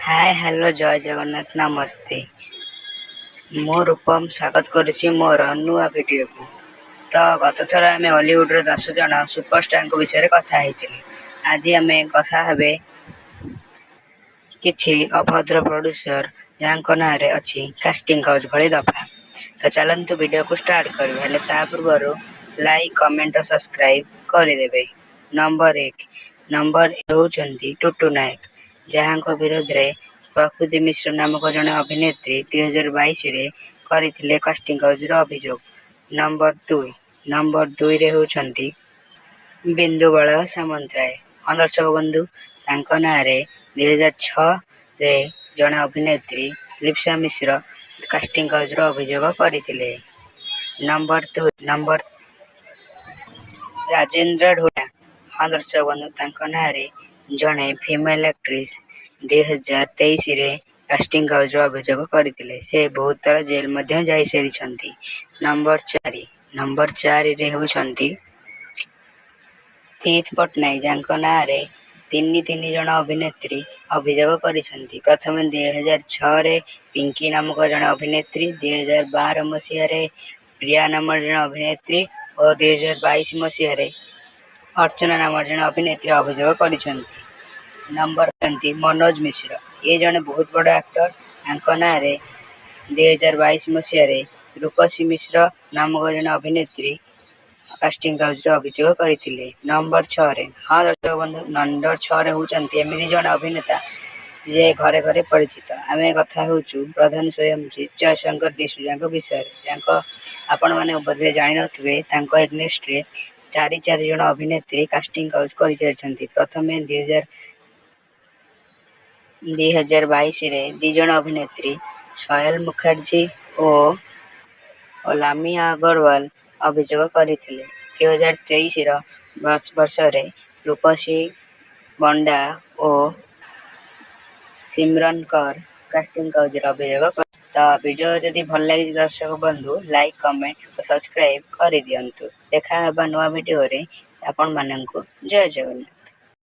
ହାଏ, hello, ଜୟ ଜଗନ୍ନାଥ, ନମସ୍ତେ। ମୁଁ ରୂପମ, ସ୍ୱାଗତ କରୁଛି ମୋର ନୂଆ ଭିଡ଼ିଓକୁ। ତ ଗତଥର ଆମେ ଅଲିଉଡ଼ର 10 ଜଣ ସୁପରଷ୍ଟାରଙ୍କ ବିଷୟରେ କଥା ହେଇଥିଲେ। ଆଜି ଆମେ କଥା ହେବେ କିଛି ଅଭଦ୍ର ପ୍ରଡ୍ୟୁସର, ଯାହାଙ୍କ ନାଁରେ ଅଛି କାଷ୍ଟିଂ କାଉଚ୍ ଭଳି ଦଫା। ତ ଚାଲନ୍ତୁ, ଭିଡ଼ିଓକୁ ଷ୍ଟାର୍ଟ କରିବା। ହେଲେ ତା ପୂର୍ବରୁ ଲାଇକ୍, କମେଣ୍ଟ ଓ ସବସ୍କ୍ରାଇବ୍ କରିଦେବେ। ନମ୍ବର 1। ନମ୍ବର ହେଉଛନ୍ତି ଟୁଟୁ ନାୟକ, ଯାହାଙ୍କ ବିରୋଧରେ ପ୍ରକୃତି ମିଶ୍ର ନାମକ ଜଣେ ଅଭିନେତ୍ରୀ 2022ରେ କରିଥିଲେ କାଷ୍ଟିଂ କାଉଚର ଅଭିଯୋଗ। ନମ୍ବର 2। ନମ୍ବର 2ରେ ହେଉଛନ୍ତି ବିନ୍ଦୁବାଳା ସାମନ୍ତରାୟ। ହଁ ଦର୍ଶକ ବନ୍ଧୁ, ତାଙ୍କ ନାଁରେ 2006ରେ ଜଣେ ଅଭିନେତ୍ରୀ ଲିପ୍ସା ମିଶ୍ର କାଷ୍ଟିଂ କାଉଚର ଅଭିଯୋଗ କରିଥିଲେ। Number 2, number Rajendra Dhulia. ହଁ ଦର୍ଶକ ବନ୍ଧୁ, ତାଙ୍କ ନାଁରେ ଜଣେ ଫିମେଲ ଆକ୍ଟ୍ରେସ 2023ରେ କାଷ୍ଟିଂ କାଉଚର ଅଭିଯୋଗ କରିଥିଲେ। ସେ ବହୁତ ଥର ଜେଲ ମଧ୍ୟ ଯାଇସାରିଛନ୍ତି। ନମ୍ବର 4। ନମ୍ବର 4ରେ ହେଉଛନ୍ତି ସ୍ଥିତ ପଟ୍ଟନାୟକ, ଯାହାଙ୍କ ନାଁରେ ତିନି ତିନି ଜଣ ଅଭିନେତ୍ରୀ ଅଭିଯୋଗ କରିଛନ୍ତି। ପ୍ରଥମେ 2006ରେ ପିଙ୍କି ନାମକ ଜଣେ ଅଭିନେତ୍ରୀ, 2012 ମସିହାରେ ପ୍ରିୟା ନାମକ ଜଣେ ଅଭିନେତ୍ରୀ ଓ 2022 ମସିହାରେ ଅର୍ଚ୍ଚନା ନାମକ ଜଣେ ଅଭିନେତ୍ରୀ ଅଭିଯୋଗ କରିଛନ୍ତି। ନମ୍ବର ମନୋଜ ମିଶ୍ର। ଇଏ ଜଣେ ବହୁତ ବଡ଼ ଆକ୍ଟର। ତାଙ୍କ ନାଁରେ 2022 ମସିହାରେ ରୂପସୀ ମିଶ୍ର ନାମକ ଜଣେ ଅଭିନେତ୍ରୀ କାଷ୍ଟିଂ କାଉଚର ଅଭିଯୋଗ କରିଥିଲେ। ନମ୍ବର 6ରେ। ହଁ ଦର୍ଶକ ବନ୍ଧୁ, ନମ୍ବର 6ରେ ହେଉଛନ୍ତି ଏମିତି ଜଣେ ଅଭିନେତା, ଯିଏ ଘରେ ଘରେ ପରିଚିତ। ଆମେ କଥା ହେଉଛୁ ପ୍ରଧାନ ସ୍ୱୟଂ ଜୟଶଙ୍କର ଡିସୁଜାଙ୍କ ବିଷୟରେ, ଯାହାଙ୍କ ଆପଣମାନେ ବୋଧେ ଜାଣିନଥିବେ, ତାଙ୍କ ଏଗନେଷ୍ଟରେ ଚାରି ଚାରି ଜଣ ଅଭିନେତ୍ରୀ କାଷ୍ଟିଂ କାଉଚ କରିସାରିଛନ୍ତି। ପ୍ରଥମେ 2022ରେ 2 ଜଣ ଅଭିନେତ୍ରୀ ସୟଲ ମୁଖାର୍ଜୀ ଓ ଲାମିଆ ଅଗରୱାଲ ଅଭିଯୋଗ କରିଥିଲେ। 2023ର ବର୍ଷରେ ରୂପସୀ ବଣ୍ଡା ଓ ସିମରନ କର କାଷ୍ଟିଂ କାଉଚର ଅଭିଯୋଗ। ତ ଭିଡ଼ିଓ ଯଦି ଭଲ ଲାଗିଛି ଦର୍ଶକ ବନ୍ଧୁ, ଲାଇକ୍, କମେଣ୍ଟ ଓ ସବସ୍କ୍ରାଇବ୍ କରିଦିଅନ୍ତୁ। ଦେଖା ହେବା ନୂଆ ଭିଡ଼ିଓରେ ଆପଣମାନଙ୍କୁ। ଜୟ ଜଗନ୍ନାଥ।